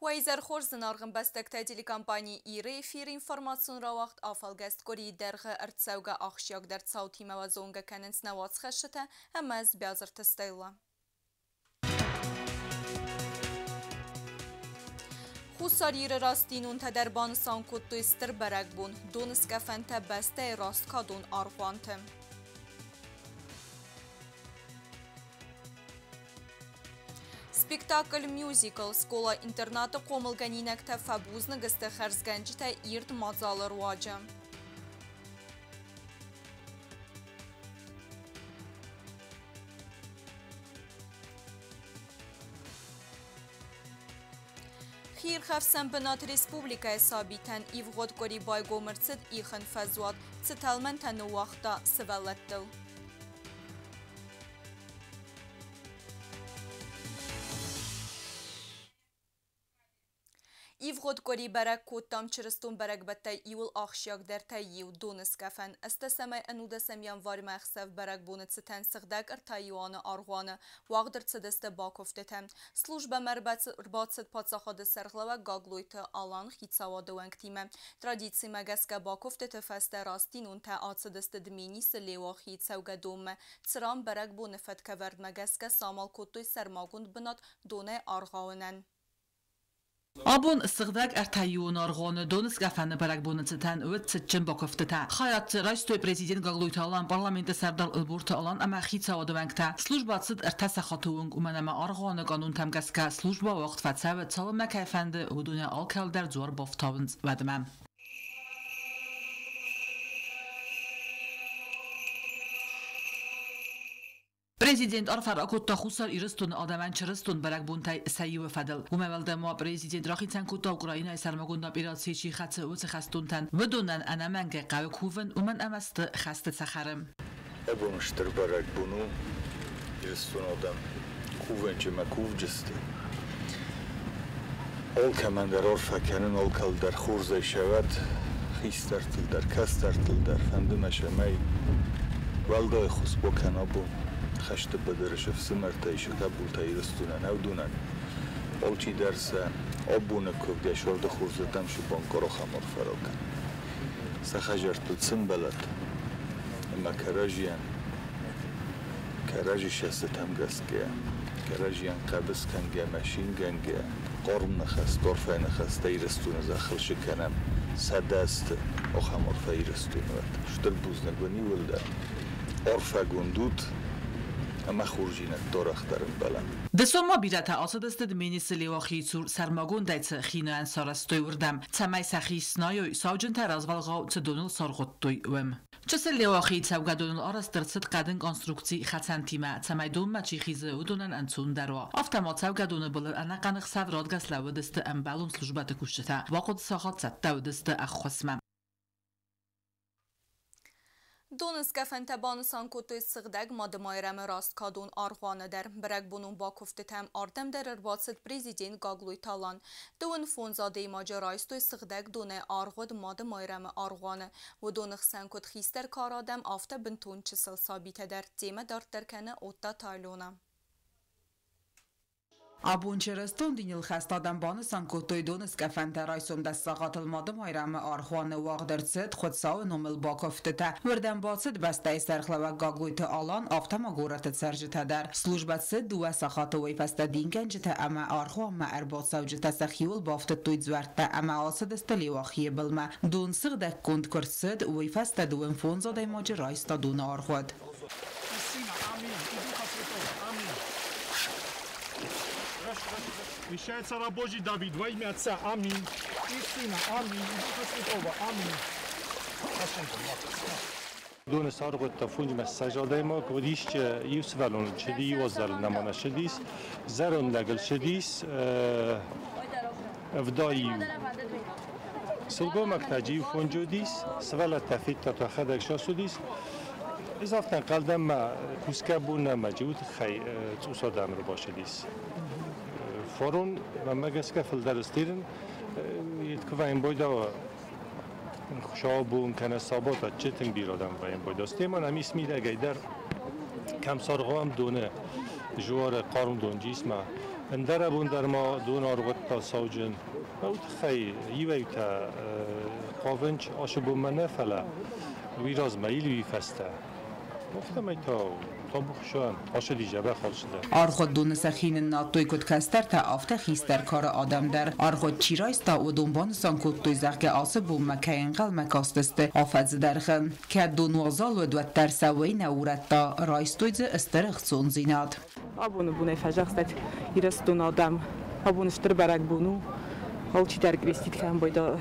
Уӕ изӕр хорз, зынаргъ ӕмбӕстӕгтӕ! Телекомпани «Ир»-ы эфиры информацион рауагъд афӕлгӕст къуырийы дӕргъы ӕрцӕугӕ ахсджиагдӕр цаутимӕ уӕ зонгӕ кӕнынц нӕ уацхӕссджытӕ ӕмӕ ӕз, Биазырты Стелла. Хуссар Иры рӕстдинонтӕ дӕр банысан кодтой стыр бӕрӕгбон – доныскъӕфӕнтӕ бӕстӕйы расткадон аргъуанты. Спектакль «Мюзикл» скъола-интернаты хъомылгӕнинӕгтӕ фӕбузныг сты хӕрзгӕнджытӕ ирд мадзалы руаджы. Хиирхӕфсӕн бынат республикӕйы сабитӕн ивгъуыд къуыри байгом ӕрцыд ихын фӕзуат, цы тӕлмӕнтӕ ныууагъта сывӕллӕттыл. Ивгъуыд къуыри бӕрӕг кодтам чырыстон бӕрӕгбӕттӕй иуыл ахсджиагдӕртӕй иу – Доныскъӕфӕн. Ӕстӕсӕмӕй ӕнудӕсӕм январьмӕ ӕхсӕв бӕрӕгбоны цытӕн Сыгъдӕг Ӕртӕиуаны аргъуаны уагъд ӕрцыдысты бакуывдтытӕ. Службӕмӕ ӕрбацыд паддзахады сӕргълӕууӕг Гаглойты Алан хицауады уӕнгтимӕ. Традицимӕ гӕсгӕ бакуывдтыты фӕстӕ рӕстдинонтӕ ацыдысты Дменисы Леуахийы цӕугӕдонмӕ, цыран бӕрӕгбоны фӕткӕвӕрдмӕ гӕсгӕ самал кодтой сӕрмагонд бынат донӕй аргъауынӕн. Абон Сыгъдӕг Ӕртӕиуон аргъуаны Доныскъӕфӕны бӕрӕгбоны цытӕн уыд цытджын бакуывдтытӕ. Хайад дзы райстой президент Гаглойты Алан, парламенты сӕрдар Ӕлборты Алан ӕмӕ хицауады уӕнгтӕ. Службӕ цыд ӕртӕ сахаты онг, уымӕн ӕмӕ аргъуаны канонтӕм гӕсгӕ службӕ уагъд фӕцӕуы, цалынмӕ кӕй фӕнды, уыдонӕй алкӕуыл дӕр дзуар бафтауынц, уӕдмӕ. Президент арфӕ ракодта Хуссар Ирыстоны адӕмӕн чырыстон бӕрӕгбонтӕй сӕ иуы фӕдыл. Уымӕ уӕлдай ма президент рахицӕн кодта Украинӕйы сӕрмагонд операцийы чи хӕцы, уыцы хӕстонтӕн. Уыдонӕн ӕнӕмӕнгӕй хъӕуы кувын, уымӕн ӕмӕ сты хӕсты цӕхӕры. Абон стыр бӕрӕгбон у Ирыстоны адӕм кувӕнчы мӕ кувджысты. Алкӕмӕн дӕр арфӕ кӕнын, алкӕл дӕр хорзӕй сӕвӕд, хистӕртыл дӕр, кӕстӕртыл дӕр, фӕнды мӕ сӕмӕй уӕлдай ӕххуыс бакӕн абон хӕсты быдыры се фсымӕртӕй, се хъӕбултӕй Ирыстонӕн, ӕвдонӕн. Алчидӕр сӕ абоны куывд йӕ сӕрды хорзӕтӕм сыбанкъар ахӕм арфӕ ракӕн. Сӕ хӕдзӕрттыл сымбӕлӕд ӕмӕ кӕрӕдзийӕн кӕрӕдзи сӕстытӕм гӕсгӕ, кӕрӕдзийӕн хъӕбыс кӕнгӕ ӕмӕ цингӕнгӕ, хъарм ныхӕстӕ, арфӕйы ныхӕстӕ Ирыстоны зӕххыл цы кӕнӕм, сӕдӕсты ахӕм арфӕ Ирыстоны уӕд. Стыр бузныг уын иууылдӕр. Арфӕгонд ут ӕмӕ хорздзинӕдтӕ арӕхдӕр ӕмбӕлӕм. Дысон ма бирӕтӕ ацыдысты Дменисы Леуахийы цур сӕрмагондӕй цы хинайӕн сарӕзтой, уырдӕм, цӕмӕй сӕхи снайой, сауджынтӕ развӕлгъау цы доныл саргъуыдтой, уым. Чысыл Леуахийы цӕугӕдоныл арӕзт ӕрцыд хъӕдын конструкци хӕцӕнтимӕ, цӕмӕй донмӕ чи хизы, уыдонӕн ӕнцондӕр уа. Афтӕ ма цӕугӕдоны былыл ӕнӕхъӕн ӕхсӕв радгӕс лӕууыдысты ӕмбӕлон службӕты кусджытӕ, бахъуыд сахат цӕттӕ уыдысты ӕххуысмӕ. Доныскъӕфӕнтӕ банысан кодтой Сыгъдӕг Мадымайрӕмы расткадон аргъуаны дӕр. Бӕрӕгбонон бакуывдтытӕм ардӕм дӕр ӕрбацыд президент Гаглойты Алан. Дыууын фондз адӕймаджы райстой сыгъдӕг донӕй аргъуыд Мады-Майрӕмы аргъуаны. Уыдоны хсӕн куыд хистӕр кары адӕм, афтӕ бынтон чысыл сабитӕ дӕр. Темӕ дарддӕр кӕны Оттаты Алена. Абон чырыстон диныл хӕст адӕм банысан кодтой доныскъӕфӕнтӕ райсом дӕс сахатыл Мады Майрӕмы аргъуаны уагъд ӕрцыд Хуыцауы номыл бакуывдтытӕ. Уырдӕм бацыд бӕстӕйы сӕргълӕууӕг Гаглойты Алан, афтӕ ма горӕты цӕрджытӕ дӕр. Службӕ цыд дыууӕ сахаты, уый фӕстӕ дингӕнджытӕ ӕмӕ аргъуанмӕ ӕрбацӕуджытӕ сӕхиуыл бафтыдтой дзуӕрттӕ ӕмӕ ацыдысты Леуахийы былмӕ. Дон сыгъдӕггонд куы рцыд, уый фӕстӕ дыууын фондз адӕймаджы райста доны аргъуыд. Вещает Цара Божий Давид во имя Отца. Аминь. И Сына. Аминь. И Духа Святого. Аминь. Доны саргъуыдта фунджмӕ адӕймаг, уыдис иу сывӕллон чыди, иу аз дӕр нӕма нӕ ссыдис, зӕронд лӕгыл ссыдис ӕвдай иу. Сылгоймӕгтӕ иу фонджы уыдис, сывӕллӕттӕ федта тӕхӕдӕг сӕс уыдис. Ez афтӕ ӕнхъӕл мӕ кусгӕ бон нӕма уый тыххӕй цъус адӕм ӕрбацыдис. Фарон мӕнмӕ гӕсгӕ фылдӕр стирын, куы бойда Хуыцаубон кӕнӕ сабат адджын тынг бирӕ адӕм вӕййы бойда. Стӕй ма нӕм ис мидӕгӕй дӕр кӕм саргъуӕм доны жуары хъарм донджы ис ма Ӕндӕр абон дӕр ма донаргъуыдта сауджын. Уый тыххӕй иуӕй-иутӕ хъавынц ацы бонмӕ нӕ, фӕлӕ уый размӕ или уый фӕстӕ. Афтӕмӕй та табу Хуыцауӕн, ацыди дзӕбӕх алцыдӕр. Аргъуыд доны сӕхи ныннадтой куыд кӕстӕртӕ, афтӕ хистӕр кары адӕм дӕр. Аргъуыд чи райста, уыдон банысан кодтой, зӕгъгӕ, ацы бонмӕ кӕй ӕнхъӕлмӕ кастысты афӕдзы дӕргъы. Кӕд дон уазал уыд, уӕддӕр сӕ уый нӕ урӕдта, райстой дзы стыр ӕхцондзинад. Абоны бонӕй фӕзӕгъстат Ирыстоны адӕм. Абон стыр бӕрӕгбон у. Алчидӕр крестит кӕнын байдайы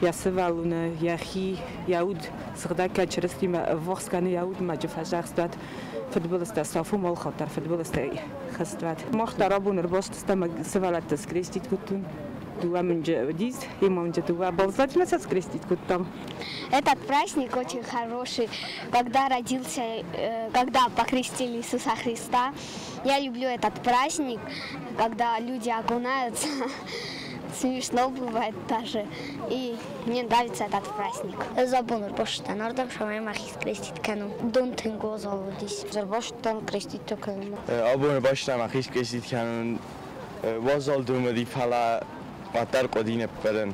йӕ сывӕллоны, йӕхи, йӕ уд сыгъдӕг кӕд Чырыстимӕ ӕввахс кӕны йӕ удмӕджы фӕзӕгъстат. Фыдбылызтӕ сафом алхатт дӕр фыдбылызтӕй хызт уӕд. Мах дӕр абон ӕрбацыдыстӕм сывӕллӕтты скрестит кодтон. Дыууӕ мынджы уыдис, иу мынджы дыууӕ балзаджы сӕ скрестит кодтам. Этот праздник очень хороший, когда родился, когда покрестили Иисуса Христа. Я люблю этот праздник, когда люди окунаются. Смешно бывает даже. И мне нравится этот праздник. Ӕз абон ӕрбацыдтӕн ардӕм, цӕмӕй мӕхи скрестит кӕнон. Дон тынг уазал уыдис. Ӕрбацыдтӕн крестит кӕнынмӕ. Абон ӕрбацыдтӕн мӕхи скрестит кӕнын. Уазал дон уыди, фӕлӕ уӕддӕр къуди ныппӕрын,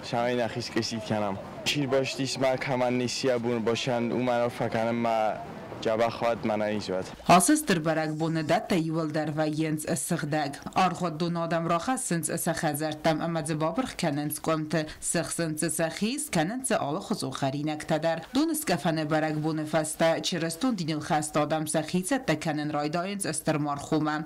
цӕмӕй нӕхи скрестит кӕнӕм. Чи рбацыдис мӕ кӕмӕн ницы йӕ бон бацӕуын, уымӕн арфӕ кӕнын мӕ дзӕбӕх уӕд, мӕнӕ низ уӕд. Ацы стыр бӕрӕгбоны дӕттӕ иууылдӕр вӕййынц сыгъдӕг. Аргъуыддон адӕм рахӕссынц сӕ хӕдзӕрттӕм ӕмӕ дзы бапырх кӕнынц къуымты, сыхсынц дзы сӕхи, скӕнынц дзы алыхуызон хӕринӕгтӕ дӕр. Доныскъӕфӕны бӕрӕгбоны фӕстӕ чырыстон диныл хӕст адӕм сӕхи цӕттӕ кӕнын райдайынц стыр мархомӕ.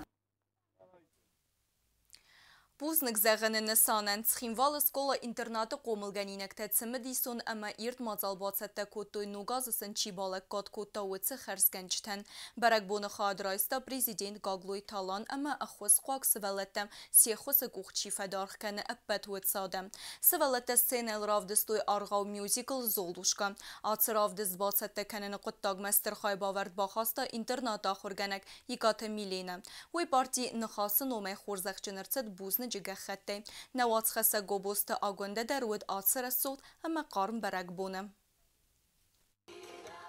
Бузныг зӕгъыны нысанӕн Цхинвалы скъола-интернаты хъомылгӕнинӕгтӕ цымыдисон ӕмӕ ирд мадзал бацӕттӕ кодтой ног азы сын чи балӕггад кодта, уыцы хӕрзгӕнджытӕн. Бӕрӕгбоны хайад райста президент Гаглойты Алан ӕмӕ ӕххуысхъуаг сывӕллӕттӕм се ххуысы къух чи фӕдаргъ кӕны, ӕппӕт уыцы адӕм. Сывӕллӕттӕ сценӕйыл равдыстой аргъау мюзикл «Золушка». Ацы равдыст бацӕттӕ кӕныны хъуыддагмӕ стыр хайбавӕрд бахаста интернаты ахуыргӕнӕг Икъаты Миленӕ. Уый парти Ныхасы номӕй хорзӕхджын ӕрцыд бузныджы гӕххӕттӕй. Нӕ уацхӕссӕг Гобозты Агуындӕ дӕр уыд ацы рӕсугъд ӕмӕ хъарм бӕрӕгбоны.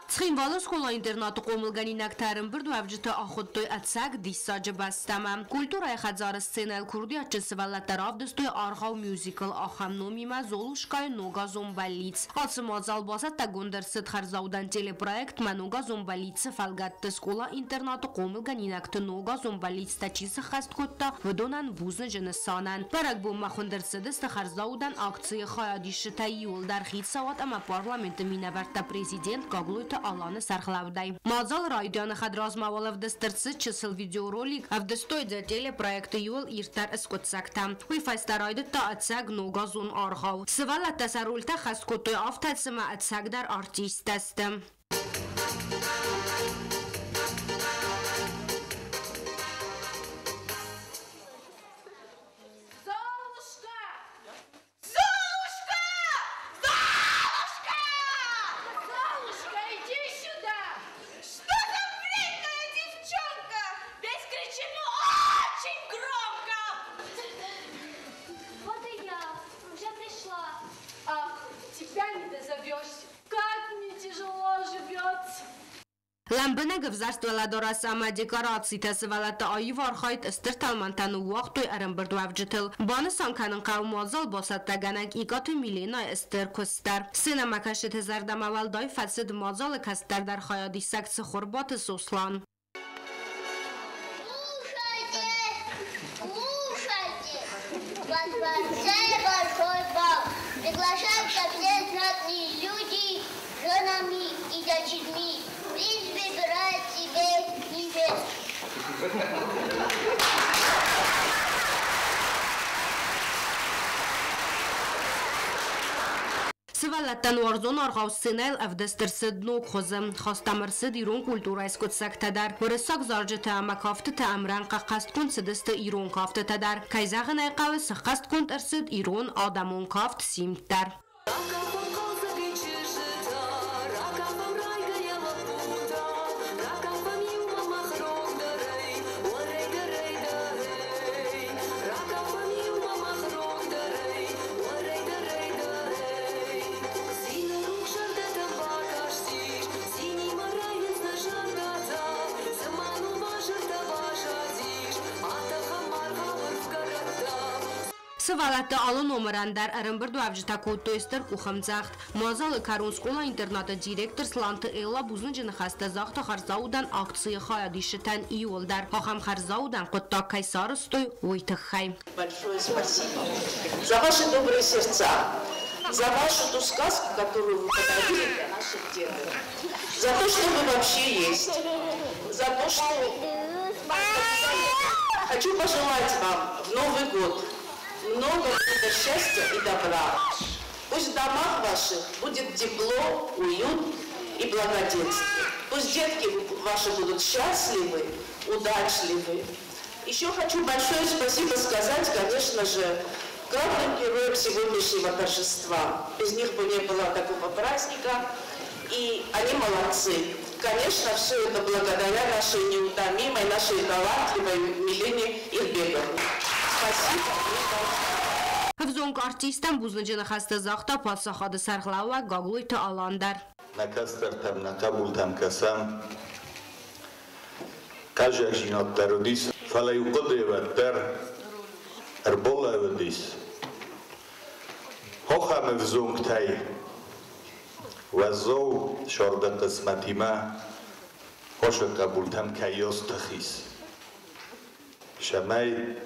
Цхинвалы скъола-интернаты хъомылгӕнинӕгтӕ ӕрӕмбырдуӕвджыты ахуыдтой ӕцӕг диссаджы бӕстӕмӕ. Культурӕйы хӕдзары сценӕйыл курдиатджын сывӕллӕттӕ равдыстой аргъау мюзикл ахӕм номимӕ «Золушкайы ногазон бӕллиц». Ацы мадзал бацӕттӕгонд ӕрцыд хӕрзаудӕн телепроект «Мӕ ногазон бӕллиц-ы фӕлгӕтты скъола-интернаты хъомылгӕнинӕгты ногазон бӕллицтӕ чи сыххӕст кодта, уыдонӕн бузныджы нысанӕн. Бӕрӕгбонмӕ хуынд ӕрцыдысты хӕрзаудӕн акцийы хайадисджытӕ иууылдӕр хицауад ӕмӕ парламенты минӕвӕрттӕ президент Гаглойты Аланы сӕргълӕудӕй. Мадзалы райдианы хӕдразмӕ уал ӕвдыст ӕрцыд чысыл видеоролик, ӕвдыстой дзы телепроекты иууыл ирддӕр скъуыддзӕгтӕ. Уый фӕстӕ райдыдта ӕцӕг ногазон аргъау. Сывӕллӕттӕ сӕ рольтӕ хӕс кодтой афтӕ, цыма ӕцӕгдӕр артисттӕ сты. Золушка! Золушка! Золушка! Золушка, иди сюда! Что за вредная девчонка? Весь кричит, ну очень громко! Вот и я, уже пришла. Ах, тебя не дозовешься. Как мне тяжело живется. Лӕмбынӕг ӕвзӕрст уӕлӕдарӕс ӕмӕ декорацитӕ сывӕллӕтты аив архайд стыр тӕлмӕнтӕ ныууагътой ӕрӕмбырдуӕвджытыл. Банысан кӕнын хъӕуы мадзал бацӕттӕгӕнӕг Икъаты Миленайы стыр куыст дӕр. Сценӕмӕкӕсджыты зӕрдӕмӕ уӕлдай фӕцыд мадзалы кӕстӕрдӕр хайадисӕг Цыхуырбаты Сослан. Слушайте, слушайте, во дворце большой бал. Приглашаются все знатные люди с женами и дочерьми. Принц выбирает себе невесту. Сывӕллӕттӕн уарзон аргъау сценӕйыл ӕвдыст ӕрцыд ног хуызы. Хастам ӕрцыд ирон культурӕйы скъуыддзӕгтӕ дӕр. Уырыссаг зарджытӕ ӕмӕ кӕфтытӕ ӕмрӕнхъ ӕххӕстгонд цыдысты ирон кӕфтытӕ дӕр. Кӕй зӕгъын ӕй хъӕуы, сыххӕстгонд ӕрцыд ирон адӕмон кафт Симд дӕр. Сывӕллӕтты алы номырӕн дӕр ӕрӕмбырдуӕвджытӕ кодтой стыр къухӕмдзӕгъд. Мадзалы кӕрон скъола-интернаты директор Сланты Элла бузныджы ныхӕстӕ загъта хӕрзаудӕн акцийы хайадисджытӕн иууылдӕр, ахӕм хӕрзаудӕн хъуыддаг кӕй сарӕзтой, уый тыххӕй. Большое спасибо за ваши добрые сердца, за вашу ту сказку, которую вы подарили для наших деток, за то, что вы вообще есть, за то, что... Хочу пожелать вам в Новый год много-много счастья и добра. Пусть в домах ваших будет тепло, уют и благоденствие. Пусть детки ваши будут счастливы, удачливы. Еще хочу большое спасибо сказать, конечно же, главным героям сегодняшнего торжества. Без них бы не было такого праздника, и они молодцы. Конечно, все это благодаря нашей неутомимой, нашей талантливой Милене Ирбеговне. Спасибо. Ӕвзонг артисттӕн бузныджы ныхӕстӕ загъта паддзахады сӕргълӕууӕг Гаглойты Алан дӕр. Нӕ кӕстӕртӕм, нӕ хъӕбултӕм кӕсӕм. Хъазӕгдзинад дӕр уыдис, фӕлӕ-иу хъуыды уӕддӕр ӕрбалӕууыдис. Ахӕм ӕвзонгтӕй уӕззау сӕрды хъысмӕтимӕ ацы хъӕбултӕм кӕй астых ис, цӕмӕй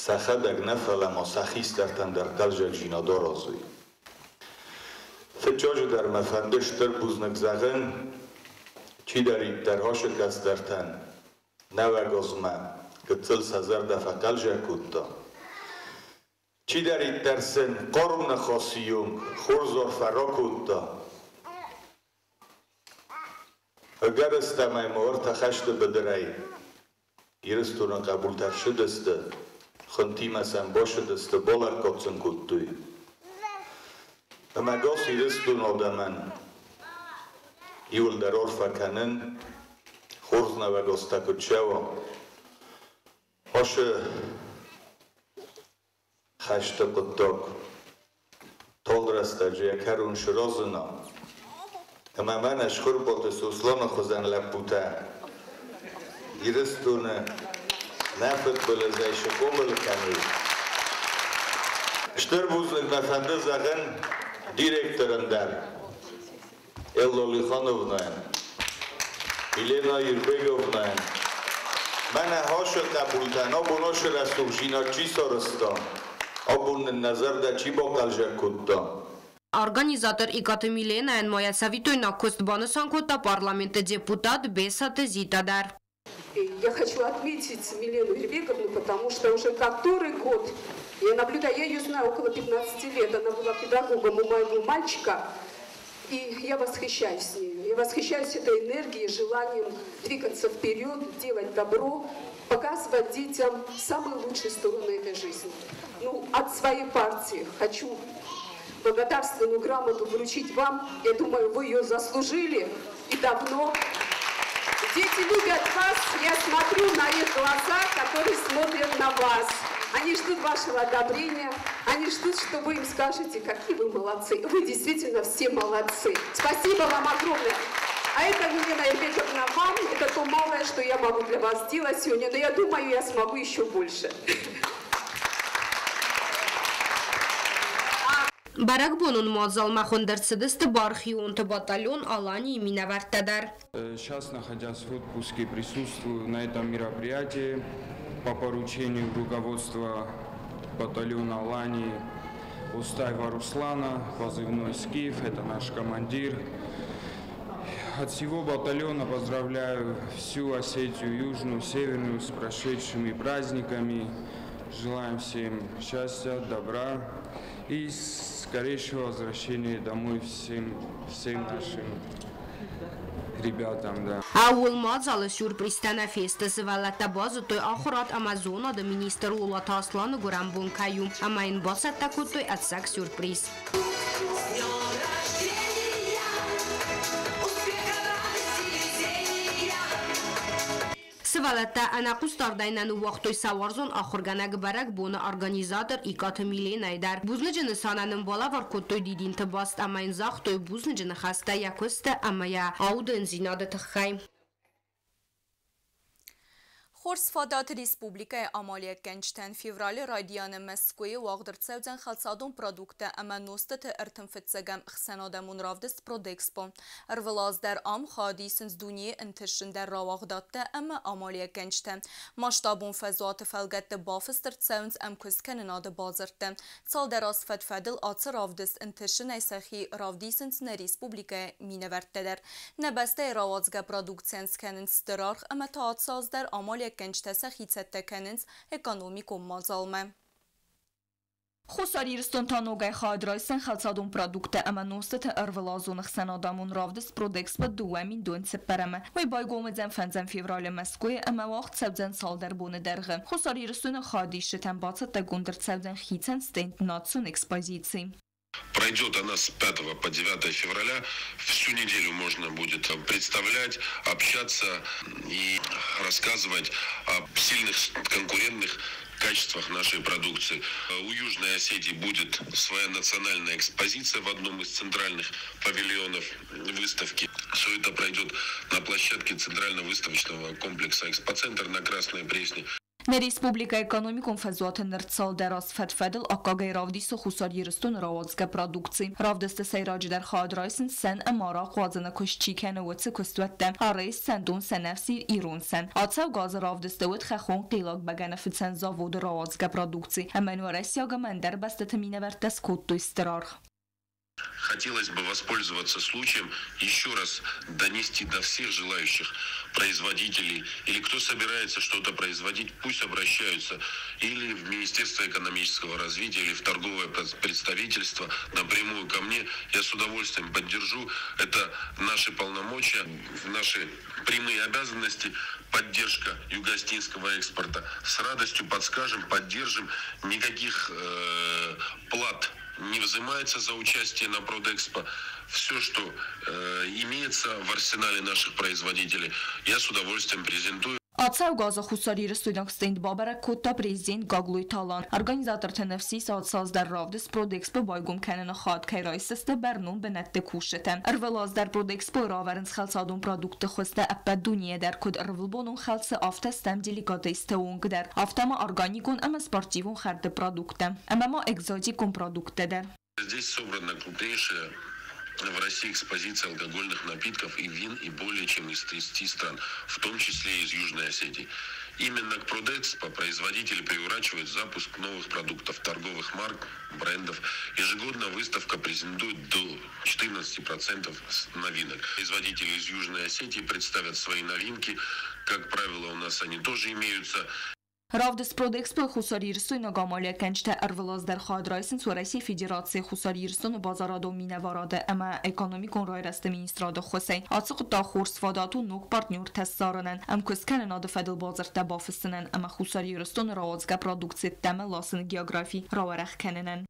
сӕхӕдӕг нӕ, фӕлӕ ма сӕ хистӕртӕн дӕр хъӕлдзӕгдзинад аразой. Фыццаджыдӕр мӕ фӕнды стыр бузныг зӕгъын, чидӕриддӕр ацы кӕстӕртӕн нӕуӕг азмӕ гыццыл сӕ зӕрдӕ фӕхъӕлдзӕг кодта. Чидӕриддӕр сын хъарм ныхасы онг хорз арфӕ ракодта. Ӕгӕрыстӕмӕй ма ӕртӕ хӕсты быдырӕй Ирыстоны хъӕбултӕ ссыдысты, хуынтимӕ сӕм бацыдысты, балӕггад сын кодтой. Ӕмӕ гас Ирыстоны адӕмӕн иуылдӕр арфӕ кӕнын, хорз нӕуӕг азтӕ куыд цӕуа, ацы хӕсты хъуыддаг тагъд рӕстӕджы йӕ кӕрон сырӕзына. Ӕмӕ мӕнӕ Схуырбаты Сосланы хуызӕн лӕппутӕ Ирыстоны нӕ фыдбылызӕй схъомыл кӕной. Стыр бузныг мӕ фӕнды зӕгъын директорӕн дӕр, Элла Лихановнайӕн, Елена Ирбеговнайӕн. Мӕнӕ ацы хъӕбултӕн абон ацы рӕсугъддзинад чи сарӕзта, абон нын нӕ зӕрдӕ чи бахъӕлдзӕг кодта. Организатор Икъаты Миленайӕн ма йӕ цӕвиттойнаг куыст банысан кодта парламенты депутат Бесаты Зита дӕр. Я хочу отметить Милену Ирбеговну, потому что уже который год я наблюдаю, я ее знаю около 15 лет, она была педагогом у моего мальчика, и я восхищаюсь нею. Я восхищаюсь этой энергией, желанием двигаться вперед, делать добро, показывать детям самые лучшие стороны этой жизни. Ну, от своей партии хочу благодарственную грамоту вручить вам. Я думаю, вы ее заслужили и давно. Дети любят вас, я смотрю на их глаза, которые смотрят на вас. Они ждут вашего одобрения, они ждут, что вы им скажете, какие вы молодцы. Вы действительно все молодцы. Спасибо вам огромное. А это, Милена Ирбековна, вам, это то малое, что я могу для вас сделать сегодня, но я думаю, я смогу еще больше. Бӕрӕгбонон мадзалмӕ хуынд ӕрцыдысты бархионты батальон «Алани»-йы минӕвӕрттӕ дӕр. Сейчас, находясь в отпуске, присутствую на этом мероприятии по поручению руководства батальона «Алани» Устаева Руслана, позывной «Скиф», это наш командир. От всего батальона поздравляю всю Осетию Южную, Северную с прошедшими праздниками. Желаем всем счастья, добра и скорейшего возвращения домой всем нашим ребятам. Да. Ӕууыл мадзалы сюрпризтӕ нӕ фесты. Сывӕллӕттӕ базыдтой ахуырад ӕмӕ зонады министр Лолаты Асланы гуырӕн бон кӕй у, ӕмӕ йын бацӕттӕ кодтой ӕцӕг сюрприз. Сывӕллӕттӕ ӕнӕхъусдардӕй нӕ ныууагътой сӕ уарзон ахуыргӕнӕг бӕрӕгбоны организатор Икъаты Миленайы дӕр. Бузныджы нысанӕн ын балӕвар кодтой дидинты баст ӕмӕ йын загътой бузныджы ныхӕстӕ йӕ куысты ӕмӕ йӕ аудындзинады тыххӕй. Хорз фадат республикӕйы амалиуӕггӕнджытӕн. Февралы райдианы Мӕскуыйы уагъд ӕрцӕудзӕн хӕлцадон продукттӕ ӕмӕ нозтыты 35-ӕм ӕхсӕнадӕмон равдыст «Продэкспо». Ӕрвылаз дӕр ам хайад исынц дунейы ӕнтыстджындӕр рауагъдадтӕ ӕмӕ амалиуӕггӕнджытӕ. Масштабон фӕзуаты фӕлгӕтты бафыст ӕрцӕуынц ӕмкуысткӕнынады бадзырдтӕ. Цалдӕр аз фӕд-фӕдыл ацы равдыст ӕнтысынӕй сӕхи равдисынц нӕ республикӕйы минӕвӕрттӕ дӕр. Нӕ бӕстӕйы рауадзгӕ продукцийӕн скӕнынц стыр аргъ ӕмӕ та ацы аз дӕр амалиуӕггӕнджытӕ сӕхи цӕттӕ кӕнынц экономикон мадзалмӕ. Хуссар Ирыстон та ногӕй хайад райсдзӕн хӕлцадон продукттӕ ӕмӕ нозтыты ӕрвылазон ӕхсӕнадӕмон равдыст «Продэкспо 2004-ӕмӕ». Уый байгом уыдзӕн 5 февралы Мӕскуыйы ӕмӕ уагъд цӕудзӕн цалдӕр боны дӕргъы. Хуссар Ирыстоны хайадисджытӕн бацӕттӕгонд ӕрцӕудзӕн хицӕн стенд национ экспозици. Пройдет она с 5 по 9 февраля. Всю неделю можно будет представлять, общаться и рассказывать о сильных конкурентных качествах нашей продукции. У Южной Осетии будет своя национальная экспозиция в одном из центральных павильонов выставки. Все это пройдет на площадке Центрального выставочного комплекса «Экспоцентр» на Красной Пресне. Нӕ республикӕйы экономикон фӕзуаты ныр цалдӕр аз фӕд-фӕдыл аккагӕй равдисы Хуссар Ирыстоны рауадзгӕ продукци. Равдысты сӕйраджыдӕр хайад райсынц сӕн ӕмӕ арахъ уадзыны куыст чи кӕны, уыцы куыстуӕттӕ: Арес, сӕндон, сӕнӕфсир, ирон сӕн. Ацӕугӕ азы равдысты уыд хӕххон хъилаг бӕгӕныфыцӕн заводы рауадзгӕ продукци, ӕмӕ йын уӕрӕсейаг ӕмӕ ӕндӕр бӕстӕты минӕвӕрттӕ скодтой стыр аргъ. Хотелось бы воспользоваться случаем еще раз донести до всех желающих производителей или кто собирается что-то производить, пусть обращаются или в Министерство экономического развития, или в торговое представительство напрямую ко мне. Я с удовольствием поддержу. Это наши полномочия, наши прямые обязанности, поддержка юго-осетинского экспорта. С радостью подскажем, поддержим. Никаких плат не взимается за участие на Продэкспо. Все, что имеется в арсенале наших производителей, я с удовольствием презентую. Ацӕугӕ азы хуссарирыстойнаг стенд бабӕрӕг кодта президент Гаглойты Алан. Организаторты ныфс ис, ацы аз дӕр равдыст Продэкспо байгом кӕныны хайад кӕй райсдзысты бӕрнон бынӕтты кусджытӕ. Ӕрвылаз дӕр Продэкспойы равӕрынц хӕлцадон продуктты хуызтӕ ӕппӕт дунейӕ дӕр, куыд ӕрвылбонон хӕлцы, афтӕ стӕм деликатесты онг дӕр, афтӕ ма органикон ӕмӕ спортивон хӕрды продукттӕ ӕмӕ ма экзотикон продукттӕ дӕр. Здесь собрана крупнейшая в России экспозиция алкогольных напитков и вин и более чем из 30 стран, в том числе из Южной Осетии. Именно к Продэкспо производители приурачивают запуск новых продуктов, торговых марок, брендов. Ежегодно выставка презентует до 14% новинок. Производители из Южной Осетии представят свои новинки. Как правило, у нас они тоже имеются. Равдыст Продэкспо хуссарирыстойнаг амалиуӕггӕнджытӕ ӕрвылаз дӕр хайад райсынц Уӕрӕсейы Федерацийы Хуссар Ирыстоны базарадон минӕварады ӕмӕ экономикон райрӕзты министрады ӕххуысӕй. Ацы хъуыддаг хорз фадат у ног партнертӕ ссарынӕн, ӕмкуысткӕнынады фӕдыл бадзырдтӕ бафыссынӕн ӕмӕ Хуссар Ирыстоны рауадзгӕ продукци ӕддӕмӕ ласыны географи рауӕрӕх кӕнынӕн.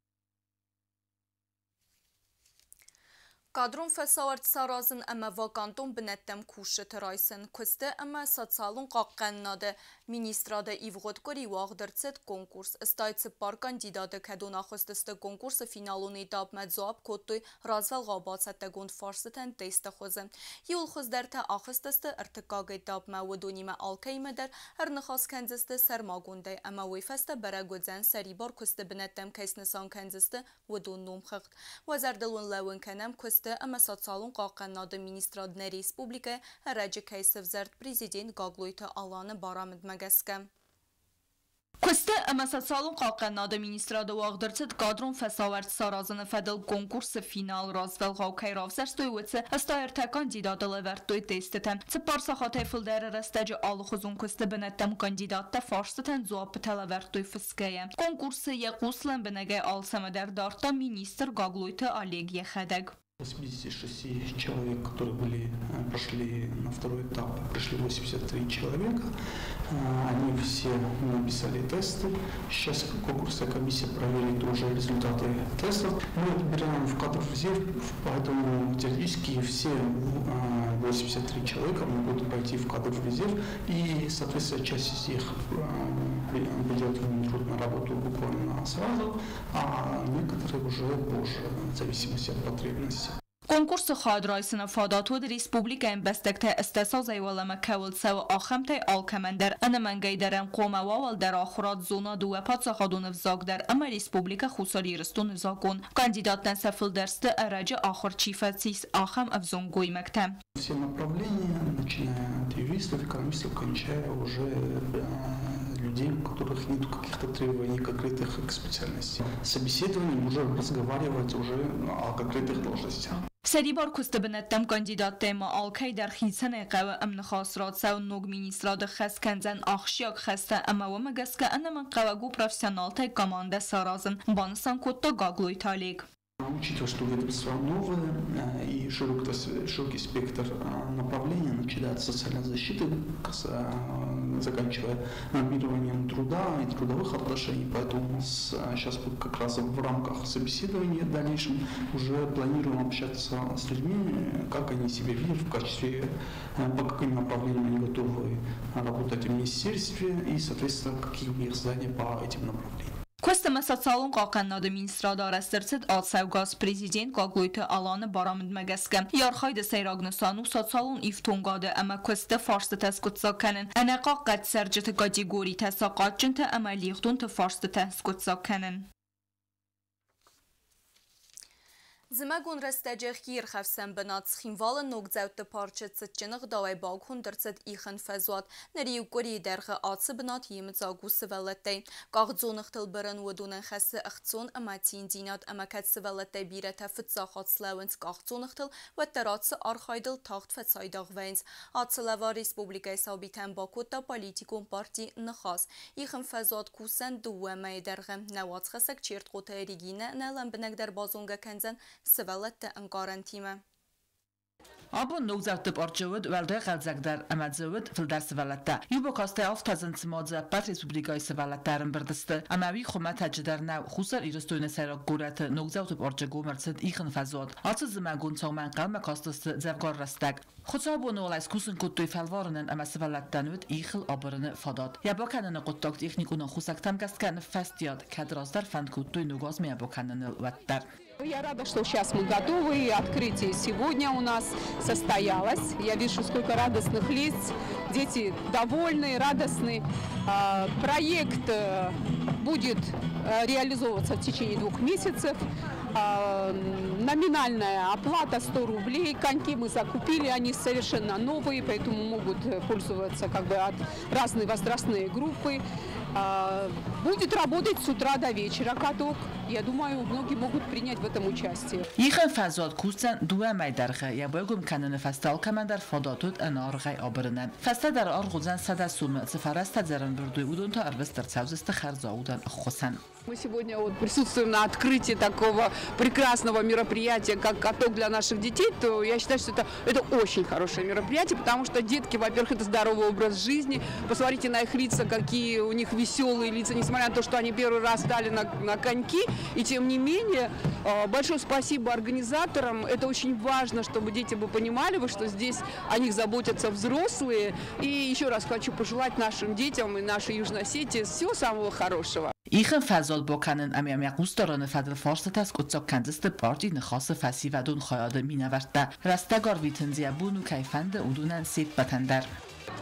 Кадрон фӕсауӕрц саразын ӕмӕ вакантон бынӕттӕм кусджыты райсын, куысты ӕмӕ социалон хъахъхъӕнынады министрады ивгъуыд къуыри уагъд ӕрцыд конкурс. 84 кандидаты, кӕдон ахызтысты конкурсы финалон этапмӕ, дзуапп кодтой развӕлгъау бацӕттӕгонд фарстытӕн тесты хуызы. Иууыл хуыздӕртӕ ахызтысты ӕртыккаг этапмӕ, уыдонимӕ алкӕимӕ дӕр ӕрныхас кӕндзысты сӕрмагондӕй ӕмӕ уый фӕстӕ бӕрӕг уыдзӕн, сӕрибар куысты бынӕттӕм кӕй снысан кӕндзысты, уыдон номхыгъд. Уӕ зӕрдыл уын лӕууын кӕнӕм, куысты ӕмӕ социалон хъахъхъӕнынады министрад нӕ республикӕйы ӕрӕджы кӕй сӕвзӕрд президент Гаглойты Аланы барамындмӕ гӕсгӕ. Куысты ӕмӕ социалон хъахъхъӕнынады министрады уагъд ӕрцыд кадрон фӕсауӕрц саразыны фӕдыл конкурсы финал. Развӕлгъау кӕй равзӕрстой, уыцы 83 кандидаты лӕвӕрдтой тестытӕ. 4 сахатӕй фылдӕры рӕстӕджы алыхуызон куысты бынӕттӕм кандидаттӕ фарстытӕн дзуаппытӕ лӕвӕрдтой фысгӕйӕ. Конкурсы йӕ хъус лӕмбынӕгӕй алцӕмӕ дӕр дардта министр Гаглойты Олег йӕхӕдӕг. 86 человек, которые прошли на второй этап, пришли 83 человека. Они все написали тесты. Сейчас конкурсная комиссия проверит уже результаты тестов. Мы отбираем в кадровый резерв, поэтому теоретически все 83 человека могут пойти в кадровый резерв. И, соответственно, часть из них придет в Минтруд на работу буквально сразу, а некоторые уже позже, в зависимости от потребности. Конкурсы хайад райсыны фадат уыд республикӕйы ӕмбӕстӕгтӕ 80 азӕй уӕлӕмӕ кӕуыл цӕуы, ахӕмтӕй алкӕмӕн дӕр. Ӕнӕмӕнгӕй дӕр ӕм хъуамӕ уа уӕлдӕр ахуырад, зона дыууӕ паддзахадон ӕвзаг дӕр ӕмӕ Республикӕ Хуссар Ирыстоны закъон. Кандидаттӕн сӕ фылдӕр сты, ӕрӕджы ахуыр чи фӕцис, ахӕм ӕвзонг гоймӕгтӕ. Все направления, начиная от юристов, экономистов, кончая уже людей, у которых нет каких-то требований конкретных к специальности. Собеседованием уже разговаривать уже о конкретных должностях. Сӕрибар куысты бынӕттӕм кандидаттӕй ма алкӕй дӕр хицӕнӕй хъӕуы ӕмныхас рацӕуын. Ног министрады хӕс кӕндзӕн ахсджиаг хӕстӕ ӕмӕ уымӕ гӕсгӕ ӕнӕмӕнгхъӕуӕг у профессионалтӕй командӕ саразын, банысан кодта Гаглойты Олег. Учитывая, что ведомство новое и широкий спектр направлений, начиная от социальной защиты, заканчивая нормированием труда и трудовых отношений, поэтому у нас сейчас как раз в рамках собеседования в дальнейшем уже планируем общаться с людьми, как они себя видят в качестве, по каким направлениям они готовы работать в министерстве и, соответственно, какие у них знания по этим направлениям. Куысты ӕмӕ социалон хъахъхъӕнынады министрады арӕзт ӕрцыд ацӕугӕ аз президент Гаглойты Аланы барамындмӕ гӕсгӕ. Йӕ архайды сӕйраг нысан у социалон ифтонгады ӕмӕ куысты фарстытӕ скъуыддзаг кӕнын, ӕнӕхъахъхъӕд цӕрджыты категоритӕ, сахъатджынты ӕмӕ лигъдонты фарстытӕ скъуыддзаг кӕнын. Зымӕгон рӕстӕджы хиирхӕфсӕн бынат Цхинвалы Ногдзӕутты парчы цытджын ӕгъдауӕй баконд ӕрцыд ихын фӕзуат. Ныр иу къуырийы дӕргъы ацы бынат йемыдзаг у сывӕллӕттӕй. Къахдзоныгътыл бырын уыдонӕн хӕссы ӕхцон ӕмӕ циндзинад, ӕмӕ кӕд сывӕллӕттӕй бирӕтӕ фыццаг хатт слӕууынц къахдзоныгътыл, уӕддӕр ацы архайдыл тагъд фӕцайдагъ вӕййынц. Ацы лӕвар республикӕйы сабитӕн бакодта политикон парти Ныхас. Ихын фӕзуат кусдзӕн 2 мӕйы дӕргъы. Нӕ уацхӕссӕг Чертхъоты Регинӕ нӕ лӕмбынӕгдӕр базонгӕ кӕндзӕн сывӕллӕтты ӕнкъарӕнтимӕ. Абон Ногдзӕутты парчы уыд уӕлдай хъӕлдзӕгдӕр ӕмӕ дзы уыд фылдӕр сывӕллӕттӕ. Иу бакастӕй афтӕ зынд, цыма дзы ӕппӕт республикӕйы сывӕллӕттӕ ӕрӕмбырд сты. Ӕмӕ уый хуымӕтӕджы дӕр нӕу. Хуссар Ирыстоны сӕйраг горӕты Ногдзӕутты парчы гом ӕрцыд ихын фӕзуат. Ацы зымӕгон цаумӕ ӕнхъӕлмӕ кастысты дзӕвгар рӕстӕг. Хуыцаубоны уал ӕй скусын кодтой фӕлварынӕн ӕмӕ сывӕллӕттӕн уыд ихыл абырыны фадат. Йӕ бакӕныны хъуыддаг техникон ӕххуысӕгтӕм гӕсгӕ ныффӕстиат, кӕд раздӕр фӕнд кодтой ног азмӕ йӕ бакӕныныл, уӕддӕр. Я рада, что сейчас мы готовы, и открытие сегодня у нас состоялось. Я вижу, сколько радостных лиц, дети довольны, радостны. Проект будет реализовываться в течение 2 месяцев. Номинальная оплата 100 рублей. Коньки мы закупили, они совершенно новые, поэтому могут пользоваться от разные возрастные группы. Будет работать с утра до вечера каток. Я думаю, многие могут принять в этом участие. Ихын фӕзуат кусдзӕн 2 мӕйы дӕргъы. Йӕ байгом кӕныны фӕстӕ алкӕмӕн дӕр фадат уыд ӕнӕаргъӕй абырынӕн. Фӕстӕдӕр аргъ уыдзӕн 100 сомы. Цы фӕрӕзтӕ дзы ӕрӕмбырд уой, уыдон та ӕрвыст ӕрцӕудзысты хӕрзаудӕн ӕххуысӕн. Мы сегодня присутствуем на открытии такого прекрасного мероприятия, как каток для наших детей, то я считаю, что это очень хорошее мероприятие, потому что детки, во-первых, это здоровый образ жизни. Посмотрите на их лица, какие у них веселые лица, несмотря на то, что они первый раз стали на коньки. И тем не менее, большое спасибо организаторам. Это очень важно, чтобы дети бы понимали, что здесь о них заботятся взрослые. И еще раз хочу пожелать нашим детям и нашей Южной Осетии всего самого хорошего. Ихын фӕзуат бакӕнын ӕмӕ йӕм йӕ хъусдарыны фӕдыл фарстытӕ скъуыддзаг кӕндзысты парти Ныхасы фӕсивӕдон хайады минӕвӕрттӕ. Рӕстӕг арвитын дзы йӕ бон у кӕй фӕнды, уыдонӕн се ппӕтӕн дӕр.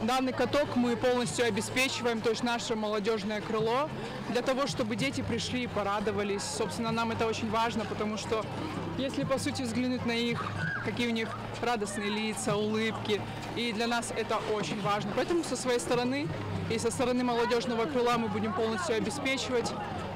Данный каток мы полностью обеспечиваем, то есть наше молодежное крыло, для того, чтобы дети пришли и порадовались. Собственно, нам это очень важно, потому что если, по сути, взглянуть на их, какие у них радостные лица, улыбки, и для нас это очень важно. Поэтому со своей стороны и со стороны молодежного крыла мы будем полностью обеспечивать.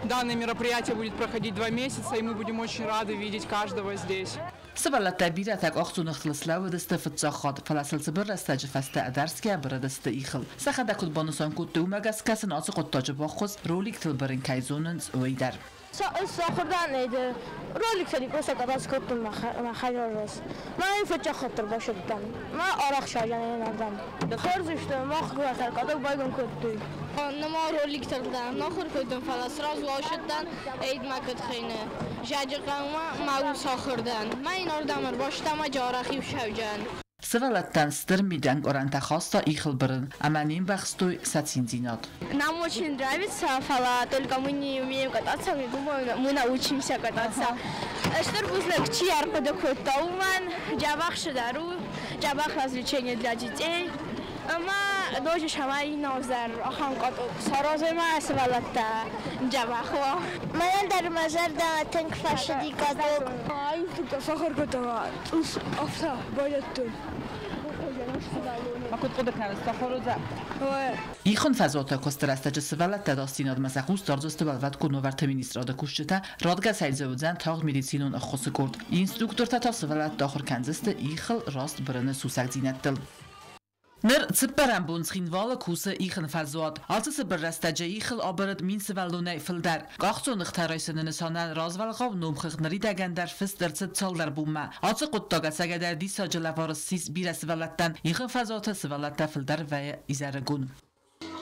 Данное мероприятие будет проходить 2 месяца, и мы будем очень рады видеть каждого здесь. Сывӕллӕттӕ бирӕтӕ къахдзоныгътыл слӕууыдысты фыццаг хатт, фӕлӕ сыл цыбыр рӕстӕджы фӕстӕ ӕдӕрсгӕ бырыдысты ихыл. Сӕхӕдӕг куыд банысан кодтой, уымӕ гӕсгӕ сын ацы хъуыддаджы баххуыс роликтыл бырын кӕй зонынц, уый дӕр. Сахуырдан роликтыл икъоса кодтон мӕ хӕдзарраз. Мӕ фыццаг хатт ӕрбацыдтӕн. Мӕ арӕх саджан ардӕм. Хорз сты, мах горӕтӕй каток байгом кодтой. Нама роликтыл дӕр нахуыр кодтон, фӕлӕ сразу ацыдтӕн эйдмӕ куыд хъӕуы. Зӕджы хъӕумӕ мӕ ус ахуыр дӕн. Мӕ йын ардӕм ӕрбацыдтӕн ӕмӕ арӕх иу сауджын. Сывӕллӕттӕн стыр мидӕнкъарӕнтӕ хаста ихыл бырын, ӕмӕ не мбӕхстой сӕ циндзинад. Нам очень нравится, фӕлӕ только мы не умеем кататься, мы думаем, мы научимся кататься. Стыр бузныг, чи ӕрхъуыды кодта, уымӕн, дзӕбӕх цыдӕр у, дзӕбӕх развлечение для детей. Ӕмӕ ноджы цӕмӕй иннӕ ахӕм каток саразой ма сывӕллӕттӕ дзӕбӕх уа. Мӕнӕн дӕр мӕ зӕрдӕмӕ тынг фӕцыди каток. Инструктор сахуыр кодта цъус афтӕ байдыдтон. Ма куыд хъуыды кӕныс, сахуыр уыдзӕн? Ихын фӕзуаты куысты рӕстӕджы сывӕллӕттӕ ӕдасдзинадмӕ сӕ хъус дардзысты Уӕлвӕткон уавӕрты министрады кусджытӕ, радгӕсӕй дзы уыдзӕн тагъд медицинон ӕххуысы къорд. Инструктортӕ та сывӕллӕтты ахуыр кӕндзысты ихыл раст бырыны сусӕгдзинӕдтыл. Ныр цыппӕрӕм бон Цхинвалы кусы ихын фӕзуат. Ацы цыбыр рӕстӕджы ихыл абырыд 1000 сывӕллонӕй фылдӕр. Къахдзоныгътӕ райсыны нысанӕн развӕлгъау номхыгъд ныридӕгӕн дӕр фыст ӕрцыд цалдӕр бонмӕ. Ацы хъуыддаг ӕцӕгӕйдӕр диссаджы лӕвар ссис бирӕ сывӕллӕттӕн. Ихын фӕзуаты сывӕллӕттӕ фылдӕр вӕййы изӕрыгон.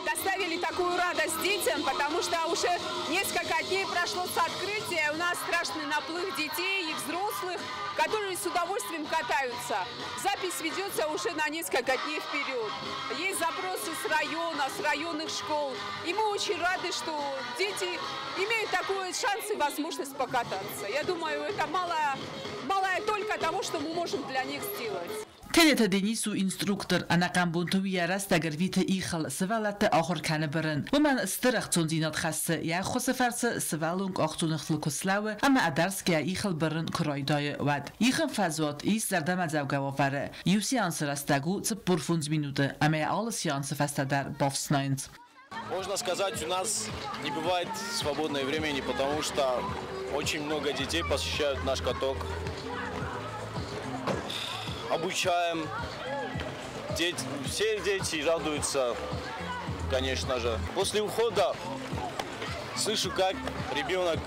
Доставили такую радость детям, потому что уже несколько дней прошло с открытия, у нас страшный наплыв детей и взрослых, которые с удовольствием катаются. Запись ведется уже на несколько дней вперед. Есть запросы с района, с районных школ. И мы очень рады, что дети имеют такой шанс и возможность покататься. Я думаю, это малая, малая только того, что мы можем для них сделать. Тедеты Денис у инструктор, ӕнӕхъӕн бонты уый йӕ рӕстӕг ӕрвиты ихыл, сывӕллӕтты ахуыр кӕны бырын. Уымӕн стыр ӕхцондзинад хӕссы, йӕ ӕххуысы фӕрцы сывӕллон къахдзоныгътыл куы слӕууы ӕмӕ ӕдӕрсгӕйӕ ихыл бырын куы райдайы, уӕд. Ихын фӕзуат ис зӕрдӕмӕдзӕугӕ уавӕры. Иу сеансы рӕстӕг у 45 минуты ӕмӕ йӕ алы сеансы фӕстӕ дӕр бафснайынц. Можно сказать, у нас не бывает свободного времени, потому что очень много детей посещают наш каток. Обучаем. Все дети радуются, конечно же. После ухода слышу, как ребенок